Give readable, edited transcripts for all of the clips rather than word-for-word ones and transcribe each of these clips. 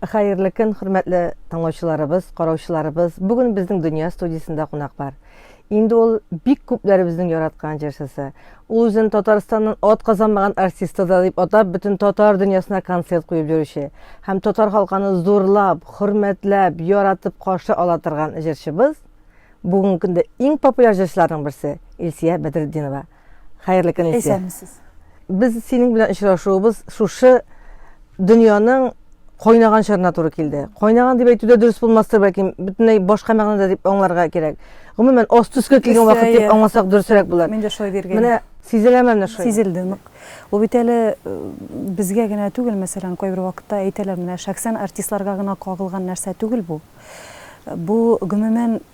Хәерле көн, хөрмәтле тыңлаучыларыбыз, караучыларыбыз. Бүген безнең Дөнья студиясендә кунак бар. Инде ул бик күпләребезнең яраткан җырчысы. Ул үзен Татарстанның ат казанмаган артисты да дип атап, бөтен татар дөньясына концерт куеп йөрүче һәм татар халкы аны зурлап, хөрмәтләп, яратып каршы ала торган җырчыбыз, бүгенге көндә иң популяр җырчыларның берсе Илсия Бәдретдинова. Хәерле көн, Илсия. Исәнмесез. Без синең белән очрашуыбыз шушы дөньяның кайнаган чорына туры килде. Кайнаган дип әйтү дә дөрес булмастыр, бәлки бөтенләй башка мәгънәдә дип аңларга кирәк. Гомумән, асты өскә килгән вакыт дип аңласак дөресрәк булыр. Мин дә шулай диргә. Менә сизеләме менә шулай? Сизелде нык. Ул бит әле безгә генә түгел, мәсәлән, кайбер вакытта әйтәләр, менә шәхсән артистларга гына кагылган нәрсә түгел бу. Бу гомумән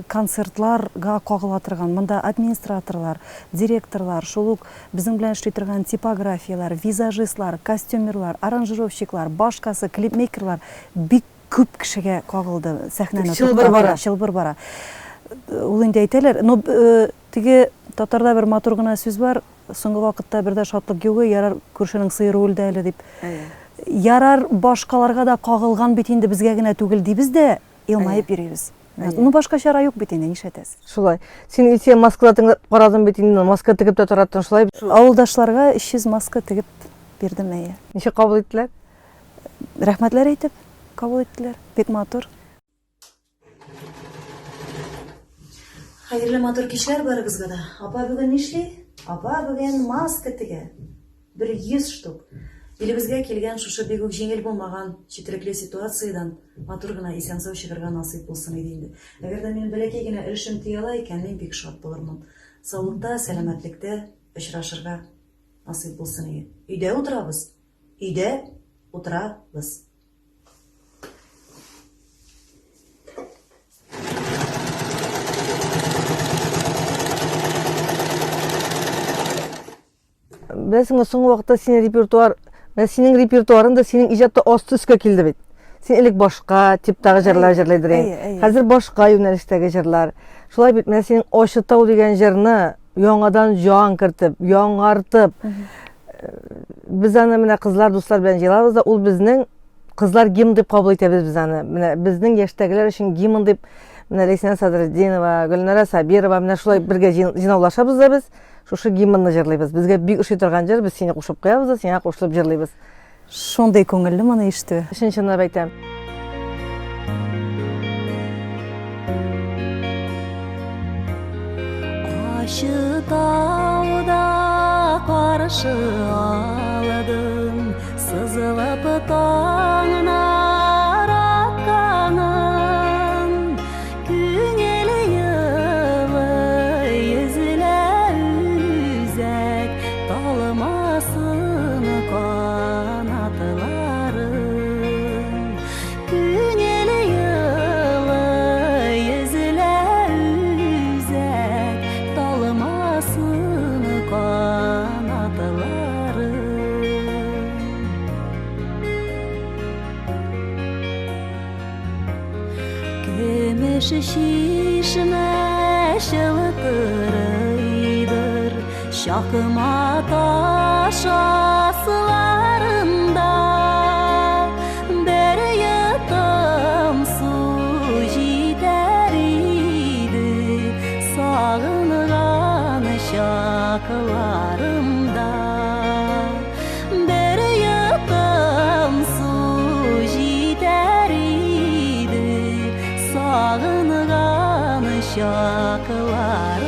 концертларга кагыла торган, монда администраторлар, директорлар, шул ук безнең белән эшли торган типографияләр, визажистлар, костюмерлар, аранжировщиклар, башкасы, клипмейкерлар, бик күп кешегә кагылды, сәхнәне Чылбыр бара. Чылбыр бара. Ул инде әйтәләр, но теге татарда бер матур гына сүз бар, соңгы вакытта бер дә шатлык юк, ярар күршенең сыеры үлде әле дип. Ярар башкаларга да кагылган бит инде, безгә генә түгел дибез дә, Елмаеп йөрибез. Ну, башка чара юк бит инде, нишләтәсез? Шулай. Син, Илсөя, маскада тыңлап карадың бит инде, маска тегеп тә тараттың, шулай бит? Авылдашларга 300 маска тегеп бирдем, әйе. Ничек кабул иттеләр? Рәхмәтләр әйтеп кабул иттеләр. Бик матур. Хәерле матур кичләр барыгызга да. Апа бүген нишли? Апа бүген маска тегә. Бер 100 штук. Илебезгә килгән шушы бик үк җиңел булмаган четерекле ситуациядән матур гына исән-сау чыгарга насыйп булсын иде инде. Әгәр дә минем бәләкәй генә өлешем тия ала икән, мин бик шат булырмын. Саулыкта, сәламәтлектә очрашырга насыйп булсын иде. Өйдә утырабыз! Өйдә утырабыз! Беләсеңме, соңгы вакытта синең репертуар, менә синең репертуарың да, синең иҗат та асты өскә килде бит. Син элек башка типтагы җырлар җырлыйдыр идең. Хәзер башка юнәлештәге җырлар. Шулай бит, менә синең Ачы тау дигән җырны яңадан җан кертеп, яңартып, без аны менә кызлар, дуслар белән җыелабыз да, ул безнең кызлар гимн дип кабул итәбез без аны. Менә безнең яшьтәгеләр өчен гимн дип, менә Ләйсән Садретдинова, Гөлнара Сабирова, менә шулай бергә җыйнаулашабыз да без. Шушы гимнны җырлыйбыз. Безгә бик ошый торган җыр, без сине кушып куябыз да, сиңа кушылып җырлыйбыз. Шундый күңелле моны ишетү. Чын-чынлап әйтәм. Ачы тауда каршы алдым, сызылып таңнар атканын. Күңел елый, өзелә үзәк, талмасын канатларың. Күңел елый, өзелә үзәк, талмасын канатларың. Көмеш чишмә чылтырыйдыр, Чакма таш асларында. Бер йотым су җитәр иде, Сагынган чакларымда. Бер йотым су җитәр иде сагынган чакларымда.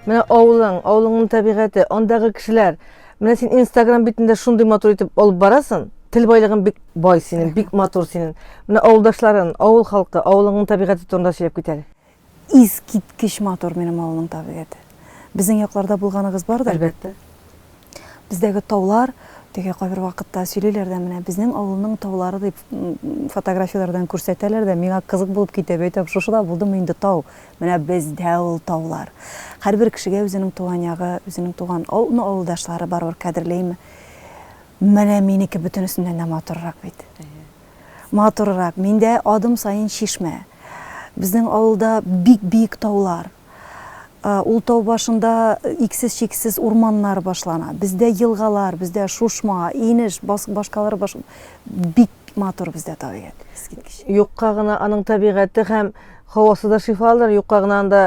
Менә авылың, авылыңның табигате, андагы кешеләр. Менә син Инстаграм битендә шундый матур итеп алып барасың. Тел байлыгың бик бай синең, бик матур синең. Менә авылдашларың, авыл халкы, авылыңның табигате турында сөйләп кит әле. Искиткеч матур минем авылның табигате. Безнең якларда булганыгыз бардыр? Әлбәттә. Бездәге таулар, теге кайбер вакытта сөйлиләр дә, менә безнең авылның таулары дип фотографияләрдән күрсәтәләр дә, миңа кызык булып китә, әйтәм, шушы да булдымы инде тау? Менә бездә ул таулар. Һәрбер кешегә үзенең туган ягы, үзенең туган ну, авылдашлары барыбер кадерлейме? Менә минеке бөтенесеннән дә матуррак бит. Матуррак. Миндә адым саен чишмә. Безнең авылда бик биек таулар. Ул тау башында иксез-чиксез урманнар башлана. Бездә елгалар, бездә Шушма, инеш, башкалар баш... Бик матур бездә табигать. Искиткеч. Юкка гына аның табигате һәм һавасы да шифалыдыр, юкка гына анда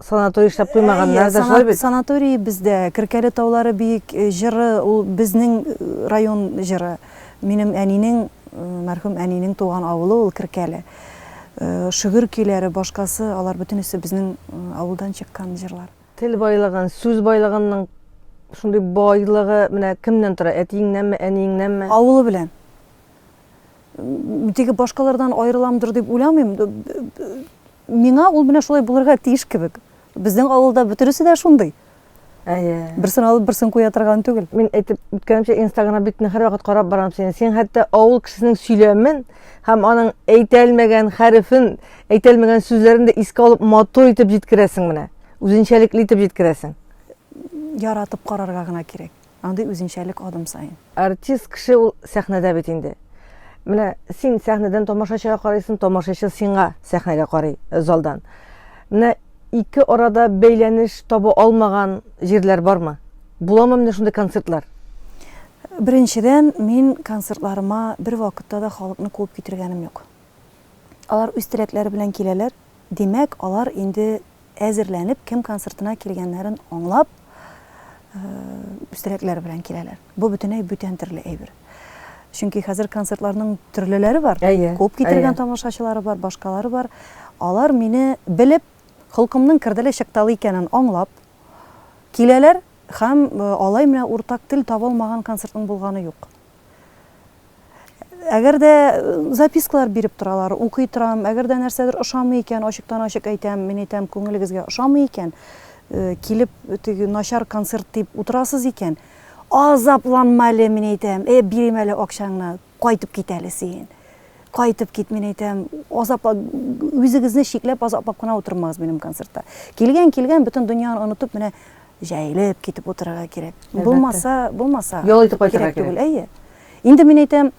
санаторий эшләп куймаганнар да, шулай бит? Санаторий бездә, Керкәле таулары биек җыры, ул безнең район җыры. Минем әнинең, мәрхүм әнинең туган авылы ул Керкәле. Шөгер көйләре, башкасы, алар бөтенесе безнең авылдан чыккан җырлар. Тел байлыгын, сүз байлыгының шундый байлыгы менә кемнән тора? Әтиеңнәнме, әниеңнәнме? Авылы белән. Теге башкалардан аерыламдыр дип уйламыйм. Миңа ул менә шулай булырга тиеш кебек. Безнең авылда бөтенесе дә шундый. Әйе. Берсен алып, берсен куя торган түгел. Мин әйтеп үткәнемчә, Инстаграм битен һәрвакыт карап барам синең. Син хәтта авыл кешесенең сөйләмен һәм аның әйтә алмаган хәрефен, әйтә алмаган сүзләрен дә искә алып матур итеп җиткерәсең менә. Үзенчәлекле итеп җиткерәсең. Яратып карарга гына кирәк. Андый үзенчәлек адым саен. Артист кеше ул сәхнәдә бит инде. Менә син сәхнәдән тамашачыга карыйсың, тамашачы сиңа сәхнәгә карый залдан. Менә ике арада бәйләнеш таба алмаган җирләр бармы? Буламы менә шундый концертлар? Беренчедән, мин концертларыма бер вакытта да халыкны куып китергәнем юк. Алар үз теләкләре белән киләләр. Димәк, алар инде әзерләнеп, кем концертына килгәннәрен аңлап, үз теләкләре белән киләләр. Бу бөтенләй бүтән төрле әйбер. Чөнки хәзер концертларның төрлеләре бар. Куып китергән тамашачылары бар, башкалары бар. Алар мине белеп, холкымның керделе-чыкталы икәнен аңлап киләләр һәм алай менә уртак тел таба алмаган концертның булганы юк. Әгәр дә запискалар биреп торалар, укый торам, әгәр дә нәрсәдер ошамый икән, ачыктан-ачык әйтәм, мин әйтәм, күңелегезгә ошамый икән, килеп теге начар концерт дип утырасыз икән, азапланма әле, мин әйтәм, э, бирим әле акчаңны, кайтып кит әле син. Кайтып кит, мин әйтәм, азаплап, үзегезне чикләп азаплап кына утырмагыз минем концертта. Килгән, килгән, бөтен дөньяны онытып, менә җәелеп китеп утырырга кирәк. Булмаса, булмаса. Ял итеп кайтырга кирәк. Түгел, әйе. Инде мин әйтәм,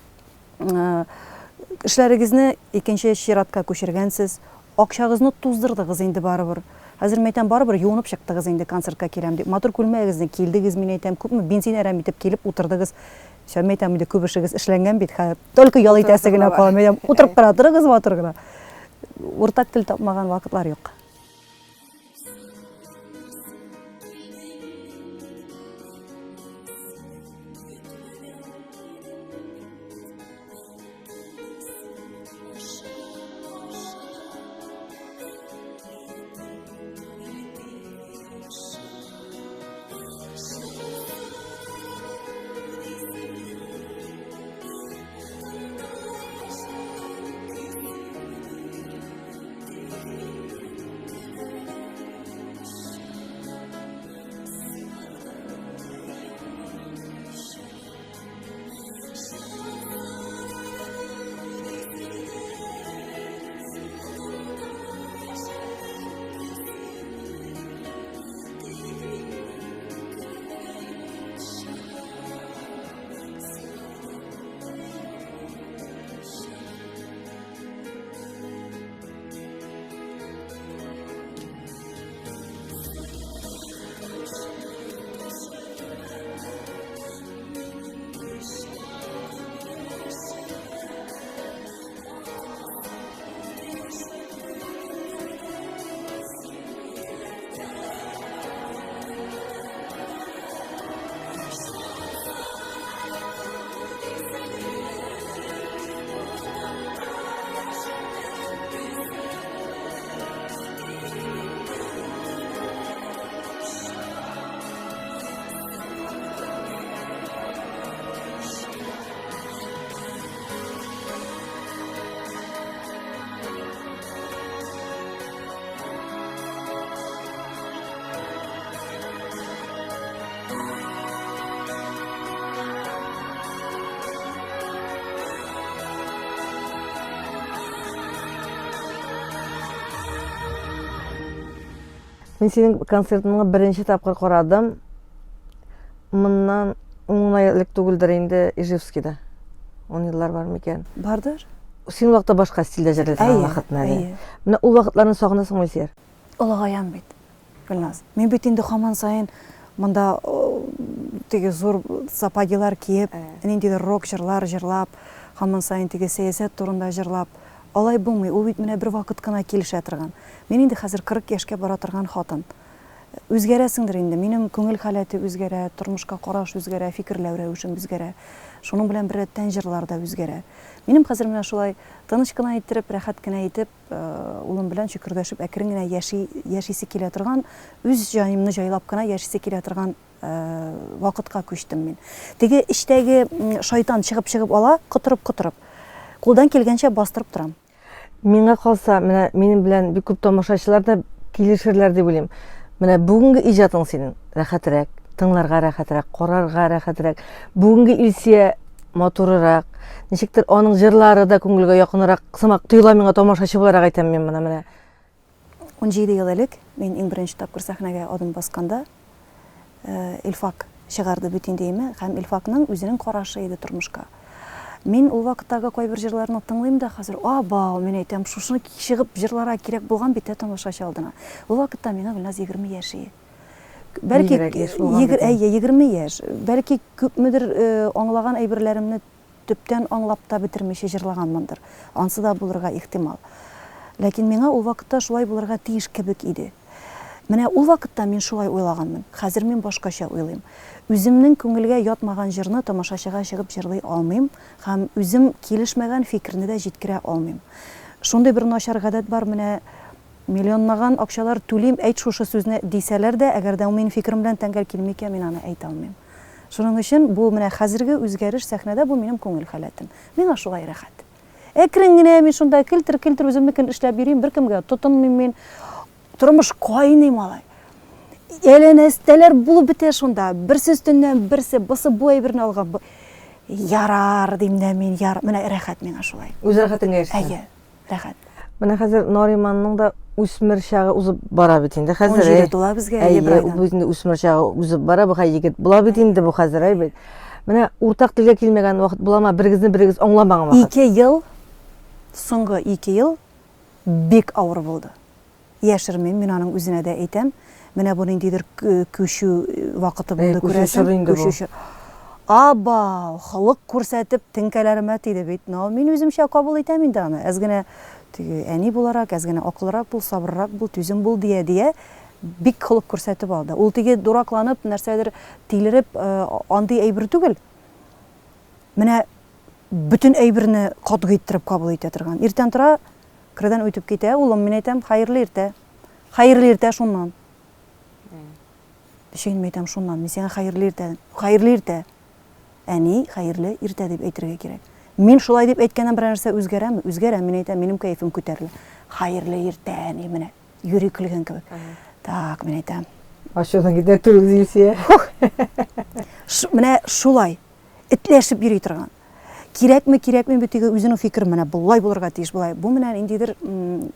эшләрегезне икенче чиратка күчергәнсез, акчагызны туздырдыгыз инде барыбер. Хәзер мин әйтәм, барыбер юынып чыктыгыз инде концертка киләм дип. Матур күлмәгегезне килдегез, мин әйтәм, күпме бензин әрәм итеп килеп утырдыгыз. Всё, мин әйтәм, инде күп эшегез эшләнгән бит, хәзер только ял итәсе генә кала. Мин әйтәм, утырып кына торыгыз матур гына. Уртак тел тапмаган вакытлар юк. Мин синең концертыңны беренче тапкыр карадым. Моннан ун ай элек түгелдер инде Ижевскида. Ун еллар бар микән? Бардыр. Син вакытта башка стильдә җырлый торган вакытны әле. Менә ул вакытларны сагынасыңмы, Илсөяр? Олыгаям бит, Гөлназ. Мин бит инде һаман саен монда теге зур сапогилар киеп, ниндидер рок җырлар җырлап, һаман саен теге сәясәт турында җырлап, алай булмый. Ул бит менә бер вакыт кына килешә торган. Мин инде хәзер 40 яшькә бара торган хатын. Үзгәрәсеңдер инде. Минем күңел халәте үзгәрә, тормышка караш үзгәрә, фикерләү рәвешем үзгәрә. Шуның белән беррәттән җырлар да үзгәрә. Минем хәзер менә шулай тыныч кына иттереп, рәхәт кенә итеп, улым белән чөкердәшеп әкрен генә яши, яшисе килә торган, үз җаемны җайлап кына яшисе килә торган вакытка күчтем мин. Теге эчтәге шайтан чыгып-чыгып ала, котырып-котырып. Кулдан килгәнчә бастырып торам. Миңа калса, менә минем белән бик күп тамашачылар да килешерләр дип уйлыйм. Менә бүгенге иҗатың синең рәхәтрәк, тыңларга рәхәтрәк, карарга рәхәтрәк. Бүгенге Илсия матурырак, ничектер аның җырлары да күңелгә якынрак сымак тоела миңа тамашачы буларак әйтәм мин моны менә. 17 ел элек мин иң беренче тапкыр сәхнәгә адым басканда, Илфак чыгарды бит инде име, һәм Илфакның үзенең карашы иде тормышка. Мин ул вакыттагы кайбер җырларны тыңлыйм да хәзер, абау, мин әйтәм, шушыны чыгып җырларга кирәк булган бит ә тамашачы алдына. Ул вакытта миңа Гөлназ 20 яшь ие. Бәлки, әйе, 20 яшь. Бәлки, күпмедер аңлаган әйберләремне төптән аңлап та бетермичә җырлаганмындыр. Ансы да булырга ихтимал. Ләкин миңа ул вакытта шулай булырга тиеш кебек иде. Менә ул вакытта мин шулай уйлаганмын. Хәзер мин башкача уйлыйм. Үземнең күңелгә ятмаган җырны тамашачыга чыгып җырлый алмыйм һәм үзем килешмәгән фикерне дә җиткерә алмыйм. Шундый бер начар гадәт бар, менә миллионлаган акчалар түлим, әйт шушы сүзне, дисәләр дә, әгәр дә ул минем фикерем белән тәңгәл килми икән, мин аны әйтә алмыйм. Шуның өчен бу менә хәзерге үзгәреш сәхнәдә бу минем күңел халәтем. Миңа шулай рәхәт. Әкрен генә мин шунда келтер-келтер үземнекен эшләп йөрим, беркемгә тотынмыйм мин. Тормыш кайный, малай. Әләнәстәләр булып бетә шунда. Берсе өстеннән берсе басып бу әйберне алган. Ярар, дим дә мин, яр. Менә рәхәт миңа шулай. Үз рәхәтеңә яшисең. Әйе. Рәхәт. Менә хәзер Нариманның да үсмер чагы узып бара бит инде хәзер. 17 тула безгә, әйе, бер айдан. Әйе, инде үсмер чагы узып бара, бу хәй егет була бит инде бу хәзер, әй бит. Менә уртак телгә килмәгән вакыт буламы, берегезне берегез аңламаган вакыт? Ике ел, соңгы ике ел бик авыр булды. Яшермим, мин аның үзенә дә әйтәм. Менә бу ниндидер күчү вакыты булды, күрәсең. Күчү чоры. Абау, холык күрсәтеп теңкәләремә тиде бит. Но мин үземчә кабул итәм инде аны. Әз генә теге әни буларак, әз генә акыллырак бул, сабыррак бул, түзем бул дия-дия бик холык күрсәтеп алды. Ул теге дуракланып, нәрсәдер тилереп, андый әйбер түгел. Менә бөтен әйберне катгый иттереп кабул итә торган. Иртән тора, Кердән үтеп китә, улым, мин әйтәм, хәерле иртә. Хәерле иртә шуннан. Ничек инде әйтәм шуннан, мин сиңа хәерле иртә. Хәерле иртә. Әни, хәерле иртә дип әйтергә кирәк. Мин шулай дип әйткәннән берәр нәрсә үзгәрәме? Үзгәрә, мин әйтәм, минем кәефем күтәрелә. Хәерле иртә, әни, менә. Юри көлгән кебек. Так, мин әйтәм. Ачудан китә түгел, Илсөя. Менә шулай. Этләшеп йөри торган. Кирәкме, кирәкми бит теге үзенең фикере менә болай булырга тиеш, болай. Бу менә ниндидер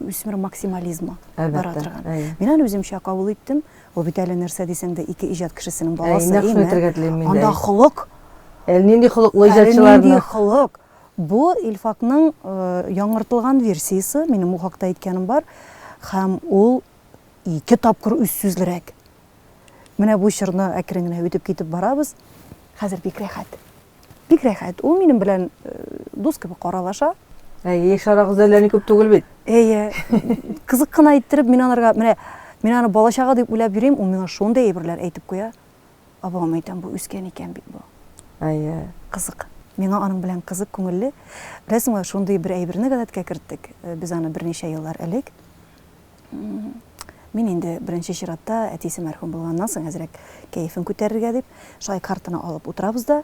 үсмер максимализмы бара торган. Мин аны үземчә кабул иттем. Ул бит әле нәрсә дисәң дә ике иҗат кешесенең баласы. Нәкъ шуны әйтергә телим мин дә. Анда холык. Әле нинди холыклы иҗатчыларны. Әле нинди холык. Бу Илфакның яңартылган версиясе, минем ул хакта әйткәнем бар. Һәм ул ике тапкыр үзсүзлерәк. Менә бу чорны әкрен генә үтеп китеп барабыз. Хәзер бик рәхәт. Бик рәхәт. Ул минем белән дус кебек аралаша. Әйе, яшь арагыз әллә ни күп түгел бит. Әйе. Кызык кына иттереп, мин анарга, менә мин аны бала-чага дип уйлап йөрим, ул миңа шундый әйберләр әйтеп куя. Абам әйтәм, бу үскән икән бит бу. Әйе. Кызык. Миңа аның белән кызык, күңелле. Беләсеңме, шундый бер әйберне гадәткә керттек. Без аны берничә еллар элек. Мин инде беренче чиратта әтисе мәрхүм булганнан соң әзрәк кәефен күтәрергә дип, шулай картаны алып утырабыз да,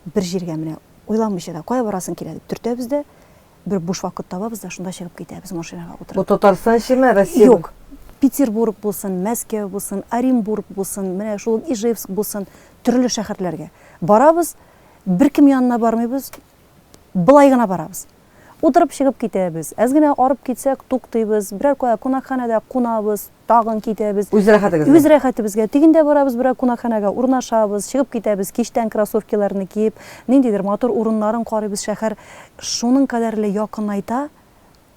бер җиргә менә уйланмыйча да, кая барасың килә дип төртәбез дә, бер буш вакыт табабыз да, шунда чыгып китәбез машинага утырып. Бу Татарстан эчеме, Россия? Юк. Петербург булсын, Мәскәү булсын, Оренбург булсын, менә шул ук Ижевск булсын, төрле шәһәрләргә. Барабыз, беркем янына бармыйбыз, болай гына барабыз. Утырып чыгып китәбез. Әз генә арып китсәк, туктыйбыз, берәр кая кунакханәдә кунабыз, тагын китәбез. Үз рәхәтегезгә. Үз рәхәтебезгә. Тегендә барабыз, берәр кунакханәгә урнашабыз, чыгып китәбез, кичтән кроссовкиларны киеп, ниндидер матур урыннарын карыйбыз, шәһәр шуның кадәрле якынайта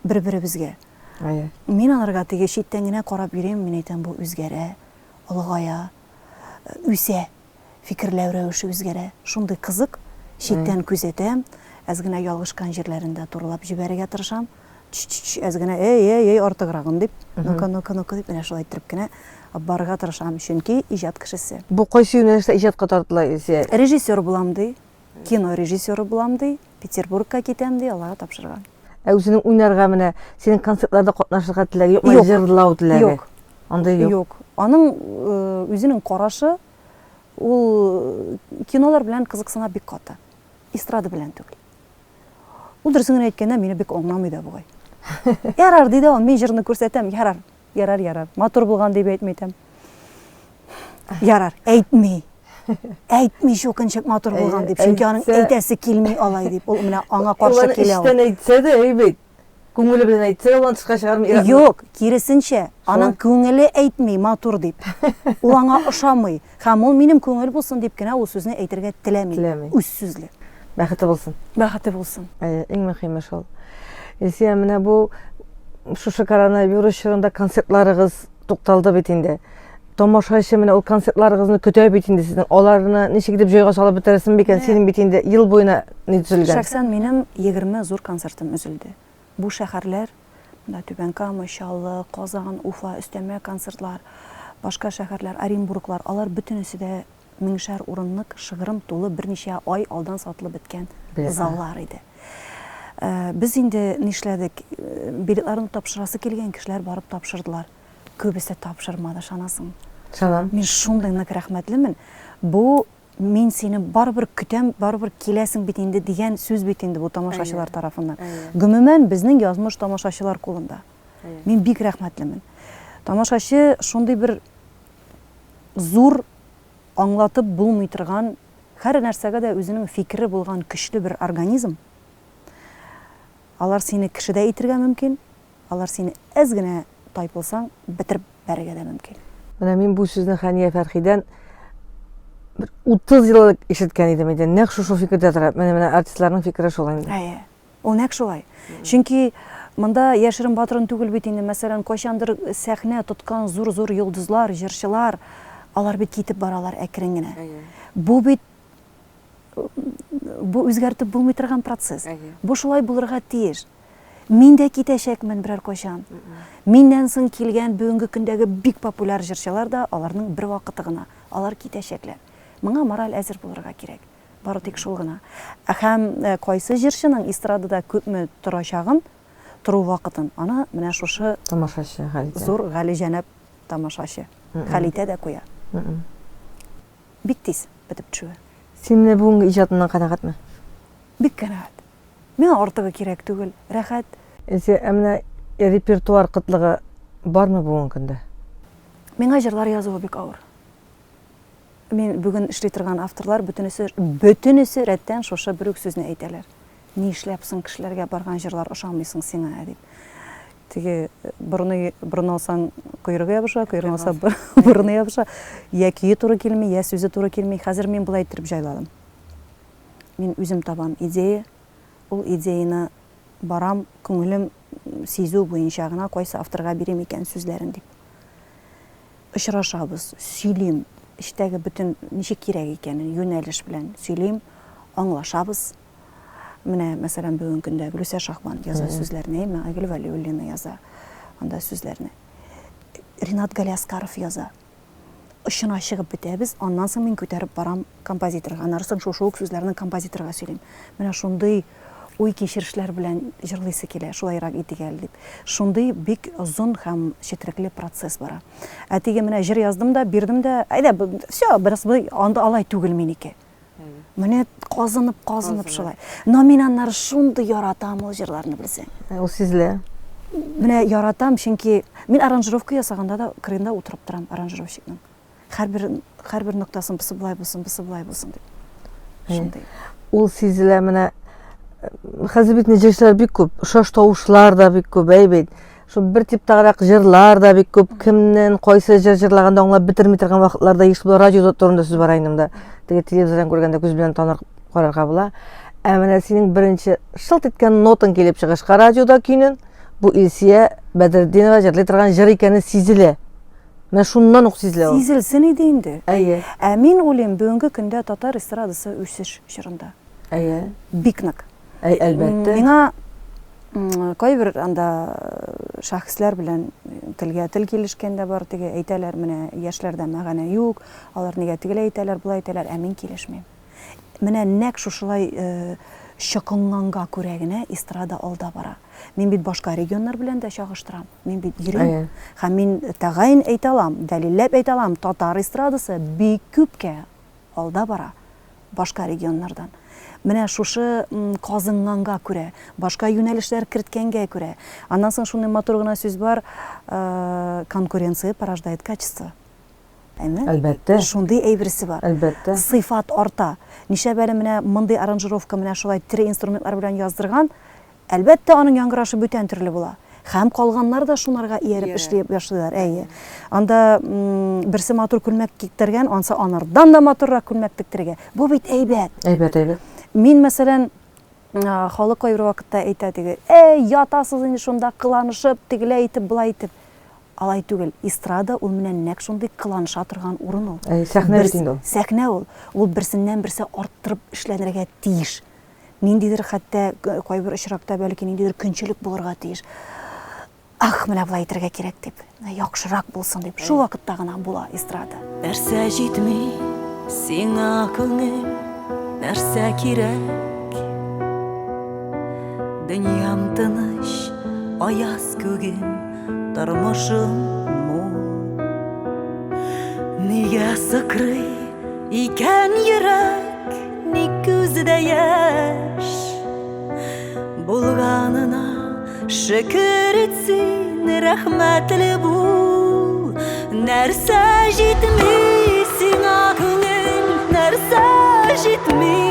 бер-беребезгә. Әйе. Мин аларга теге читтән генә карап йөрим, мин әйтәм, бу үзгәрә, олыгая, үсә. Фикерләү рәвеше үзгәрә. Шундый кызык, читтән күзәтәм, әз генә ялгышкан җирләрен дә турылап җибәрергә тырышам. Ч-ч-ч, әз генә, эй, эй, эй, артыграгын дип, ну-ка, ну-ка, ну-ка дип, менә шулай иттереп кенә алып барырга тырышам, чөнки иҗат кешесе. Бу кайсы юнәлештә иҗатка тартыла, Илсөя? Режиссер булам, ди, кино режиссеры булам, ди, Петербургка китәм, ди, Аллага тапшырган. Ә үзенең уйнарга менә синең концертларда катнашырга теләге юкмы? Юк. Җырлау теләге? Юк. Андый юк. Юк. Аның үзенең карашы, ул кинолар белән кызыксына бик каты. Эстрада белән түгел. Ул дөресен генә әйткәндә, мине бик аңламый да бугай. Ярар, ди дә ул, мин җырны күрсәтәм, ярар, ярар, ярар. Матур булган дип әйтми итәм. Ярар, әйтми. Әйтми чукынчык матур булган дип, чөнки аның әйтәсе килми алай дип. Ул менә аңа каршы килә ул. Эчтән әйтсә дә, әй бит. Күңеле белән әйтсә, ул аны тышка чыгармый. Юк, киресенчә, аның күңеле әйтми матур дип. Ул аңа ошамый. Һәм ул минем күңел булсын дип кенә ул сүзне әйтергә теләми. Теләми. Үз сүзле. Бәхете булсын. Бәхете булсын. Әйе, иң мөһиме шул. Илсөя, менә бу шушы коронавирус чорында концертларыгыз тукталды бит инде. Тамашачы менә ул концертларыгызны көтә бит инде сезнең. Аларны ничек итеп җайга салып бетерерсең микән? Синең бит инде ел буена ни төзелгән. Шәхсән минем 20 зур концертым өзелде. Бу шәһәрләр, монда Түбән Кама, Чаллы, Казан, Уфа, өстәмә концертлар, башка шәһәрләр, Оренбурглар, алар бөтенесе дә меңшәр урынлык, шыгрым тулы берничә ай алдан сатылып беткән заллар иде. Без инде нишләдек? Билетларны тапшырасы килгән кешеләр барып тапшырдылар. Күбесе тапшырмады, ышанасыңмы? Ышанам. Мин шундый нык рәхмәтлемен. Бу мин сине барыбер көтәм, барыбер киләсең бит инде дигән сүз бит инде бу тамашачылар тарафыннан. Гомумән, безнең язмыш тамашачылар кулында. Мин бик рәхмәтлемен. Тамашачы шундый бер зур, аңлатып булмый торган, һәр нәрсәгә дә үзенең фикере булган көчле бер организм. Алар сине кеше дә итергә мөмкин, Алар сине әз генә тайпылсаң, бетереп бәрергә дә мөмкин. Менә мин бу сүзне Хәния Фәрхидән бер 30 ел элек ишеткән идем инде. Нәкъ шушы фикердә тора. Менә менә артистларның фикере шул инде. Әйе. Ул нәкъ шулай. Чөнки монда яшерен батырын түгел бит инде. Мәсәлән, кайчандыр сәхнә тоткан зур-зур йолдызлар, җырчылар, алар бит китеп баралар әкрен генә. Бу бит бу үзгәртеп булмый торган процесс. Бу шулай булырга тиеш. Мин дә китәчәкмен берәр кайчан. Миннән соң килгән бүгенге көндәге бик популяр җырчылар да аларның бер вакыты гына. Алар китәчәкләр. Моңа мораль әзер булырга кирәк. Бары тик шул гына. Һәм кайсы җырчының эстрадада күпме торачагын, тору вакытын, аны менә шушы тамашачы хәл итә. Зур галиҗәнап тамашачы хәл итә дә куя. Бик тиз бетеп төшүе. Син менә бүгенге иҗатыңнан канәгатьме? Бик канәгать. Миңа артыгы кирәк түгел, рәхәт. Эльза, ә менә репертуар кытлыгы бармы бүгенге көндә? Миңа җырлар язуы бик авыр. Мин бүген эшли торган авторлар бөтенесе, бөтенесе рәттән шушы бер үк сүзне әйтәләр. Нишләп соң кешеләргә барган җырлар ошамый соң сиңа, дип. Теге борыны, борын алсаң, койрыгы ябыша, койрыгын алсаң, борыны ябыша. Йә көе туры килми, йә сүзе туры килми. Хәзер мин болай иттереп җайладым. Мин үзем табам идея, ул идеяны барам, күңелем сизү буенча гына кайсы авторга бирим икән сүзләрен дип. Очрашабыз, сөйлим, эчтәге бөтен ничек кирәк икәнен юнәлеш белән сөйлим, аңлашабыз. Менә, мәсәлән, бүгенге көндә Гөлүсә Шаһбан яза сүзләрне, әйме, Айгөл Вәлиуллина яза анда сүзләрне. Ринат Галиаскаров яза. Очына чыгып бетәбез, аннан соң мин күтәреп барам композиторга. Аннары соң шушы ук сүзләрне композиторга сөйлим. Менә шундый уй-кичерешләр белән җырлыйсы килә, шулайрак итик әле дип. Шундый бик озын һәм четерекле процесс бара. Ә теге менә җыр яздым да, бирдем дә, әйдә, все, бераз анда алай түгел минеке. Менә казынып, казынып шулай. Но мин аннары шундый яратам ул җырларны, белсәң. Ул сизелә. Менә яратам, чөнки мин аранжировка ясаганда да кырыенда утырып торам аранжировщикның. Һәрбер, һәрбер ноктасын бусы болай булсын, бусы болай булсын дип. Шундый. Ул сизелә менә. хәзер бит җырчылар бик күп, ошаш тавышлар да бик күп, әй бит. Шул бер типтагырак җырлар да бик күп. Кемнән кайсы җыр җырлаганда аңлап бетерми торган вакытлар да еш була. Радио турында сүз бара инде монда. Теге телевизордан күргәндә күз белән таныр карарга була. Ә менә синең беренче шылт иткән нотаң килеп чыгышка радиода көйнең, бу Илсия Бәдретдинова җырлый торган җыр икәне сизелә. Менә шуннан ук сизелә ул. Сизелсен иде инде. Әйе. Ә мин уйлыйм, бүгенге көндә татар эстрадасы үсеш чорында. Әйе. Бик нык. Әй, әлбәттә. Миңа кайбер анда э, шәхесләр белән телгә тел килешкән дә бар, теге әйтәләр, менә яшьләрдә мәгънә юк, алар нигә тегеләй әйтәләр, болай әйтәләр, ә мин килешмим. Менә нәкъ шушылай э, чокынганга күрә генә эстрада алда бара. Мин бит башка регионнар белән дә чагыштырам. Мин бит йөрим. Һәм мин тәгаен әйтә алам, дәлилләп әйтә алам, татар эстрадасы бик күпкә алда бара башка регионнардан. Менә шушы казынганга күрә, башка юнәлешләр керткәнгә күрә. Аннан соң шундый матур гына сүз бар, э, конкуренция порождает качество. Әйме? Әлбәттә. Шундый әйберсе бар. Әлбәттә. Сыйфат арта. Нишләп әле менә мондый аранжировка менә шулай тере инструментлар белән яздырган, Әлбәттә, аның яңгырашы бүтән төрле була. Һәм калганнар да шунарга ияреп эшли башлыйлар. Әйе. Анда берсе матур күлмәк киктергән, ансы анардан да матуррак күлмәк тектерергә. Бу бит әйбәт. Әйбәт, әйбәт. Мин, мәсәлән, халык кайбер вакытта әйтә теге, әй, ятасыз инде шунда кыланышып, тегеләй итеп, болай итеп. Алай түгел. Эстрада ул менә нәкъ шундый кыланыша торган урын ул. Әй, сәхнә бит инде ул. Сәхнә ул. Ул берсеннән-берсе арттырып эшләнергә тиеш. Ниндидер хәтта кайбер очракта бәлки ниндидер көнчелек булырга тиеш. Ах, менә болай итәргә кирәк дип, яхшырак булсын дип. Шул вакытта гына була эстрада. Нәрсә җитми сиңа күңел, нәрсә кирәк? Дөньям тыныч, аяз күгем, тормышым мул. Нигә сыкрый икән йөрәк, ник күздә яшь? Булганына шөкер ит син, рәхмәтле бул. Нәрсә җитми сиңа күңел, нәрсә җитми?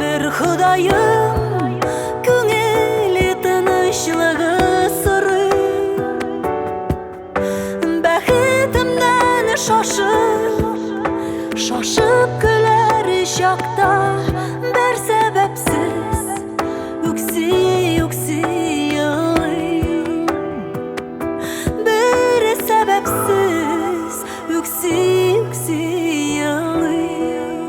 Бер Ходаем күңел тынычлыгы сорый. Бәхетемнән шашып, шашып көләр чакта бер сәбәпсез үкси-үкси елыйм. Бер сәбәпсез үкси-үкси елыйм.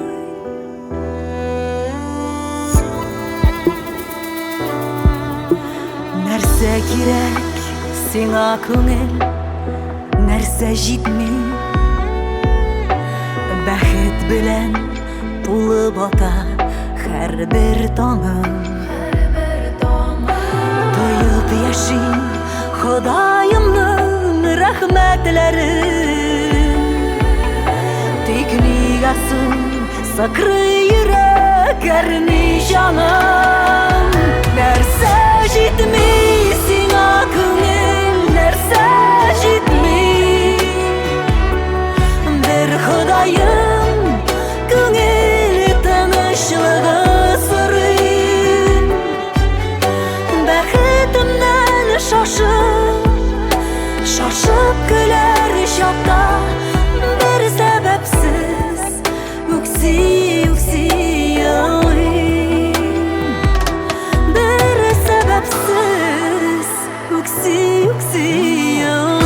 Нәрсә кирәк сиңа күңел, нәрсә җитми? Бәхет белән тулы бата һәрбер таңым. Тоеп яшим Ходаемның рәхмәтләрен. Тик нигә соң Сыкрый йөрәк, әрни җаным. Нәрсә җитми сиңа күңел, нәрсә җитми? Бер Ходаем күңел тынычлыгы сорыйм. Бәхетемнән шашып, шашып көләр чакта бер сәбәпсез Үкси, үкси елыйм. Бер сәбәпсез үкси, үкси елыйм.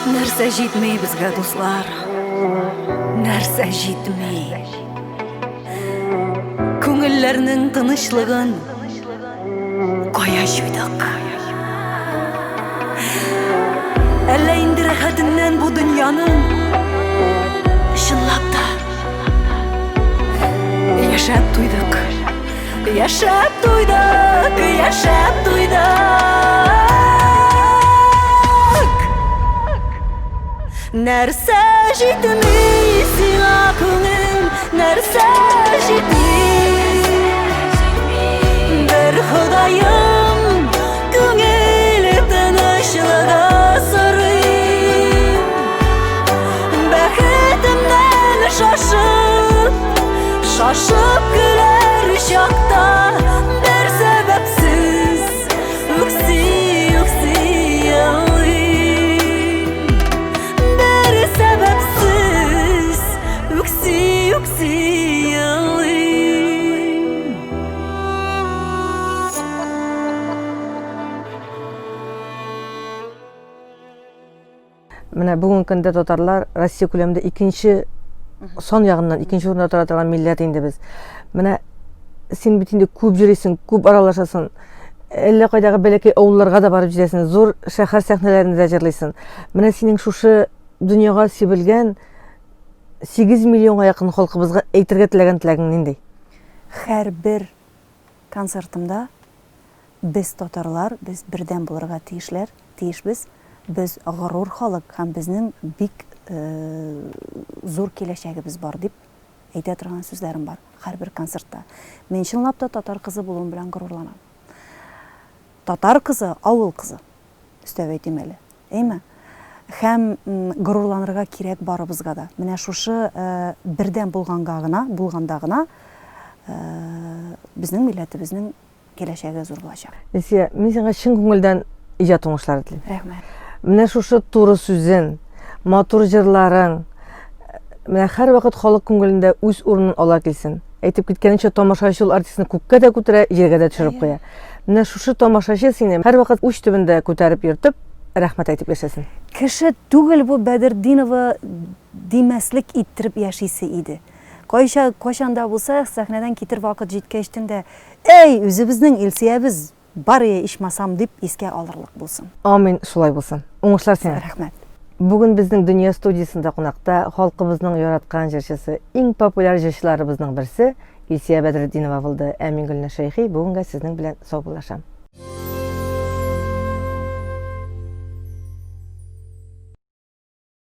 Нәрсә җитми безгә, дуслар? Нәрсә җитми? Күңелләрнең тынычлыгын кая җуйдык? Әллә инде рәхәтеннән бу дөньяның чынлап та яшәп туйдык. Яшәп туйдык, яшәп туйдык. Нәрсә җитми сиңа, күңел, нәрсә җитми? Бер Ходаем күңел тынычлыгы сорыйм. Бәхетемнән шашып, шашып көләр чакта бер сәбәпсез үкси, үкси елыйм. Бер сәбәпсез үкси, үкси елыйм. Менә бүгенге көндә татарлар Россия күләмендә икенче сан ягыннан икенче урында тора торган милләт инде без. Менә син бит инде күп йөрисең, күп аралашасың. Әллә кайдагы бәләкәй авылларга да барып җитәсең, зур шәһәр сәхнәләрендә дә җырлыйсың. Менә синең шушы дөньяга сибелгән 8 миллионга якын халкыбызга әйтергә теләгән теләгең нинди? Һәрбер концертымда Без татарлар, без бердәм булырга тиешләр, тиешбез. Без горур халык һәм безнең бик зур киләчәгебез бар, дип әйтә торган сүзләрем бар һәрбер концертта. Мин чынлап та татар кызы булуым белән горурланам. Татар кызы, авыл кызы, өстәп әйтим әле. Әйме? Һәм горурланырга кирәк барыбызга да. Менә шушы бердәм булганга гына, булганда гына безнең милләтебезнең киләчәге зур булачак. Илсөя, мин сиңа чын күңелдән иҗат уңышлары телим. Рәхмәт. Менә шушы туры сүзен, матур җырларың, менә һәрвакыт халык күңелендә үз урынын ала килсен. Әйтеп киткәнемчә, тамашачы ул артистны күккә дә күтәрә, җиргә дә төшереп куя. Менә шушы тамашачы сине һәрвакыт уч төбендә күтәреп йөртеп, рәхмәт әйтеп яшәсен. Кеше түгел бу Бәдертдинова димәслек иттереп яшисе иде. Кайча, кайчан да булса, сәхнәдән китер вакыт җиткәчтен дә, Әй, үзебезнең Илсөябез бар ие ичмасам, дип искә алырлык булсын. Амин, шулай булсын. Уңышлар сиңа. Рәхмәт. Бүген безнең Дөнья студиясендә кунакта халкыбызның яраткан җырчысы, иң популяр җырчыларыбызның берсе Илсөя Бәдретдинова булды. Ә мин Гөлназ Шәйхи бүгенгә сезнең белән саубуллашам.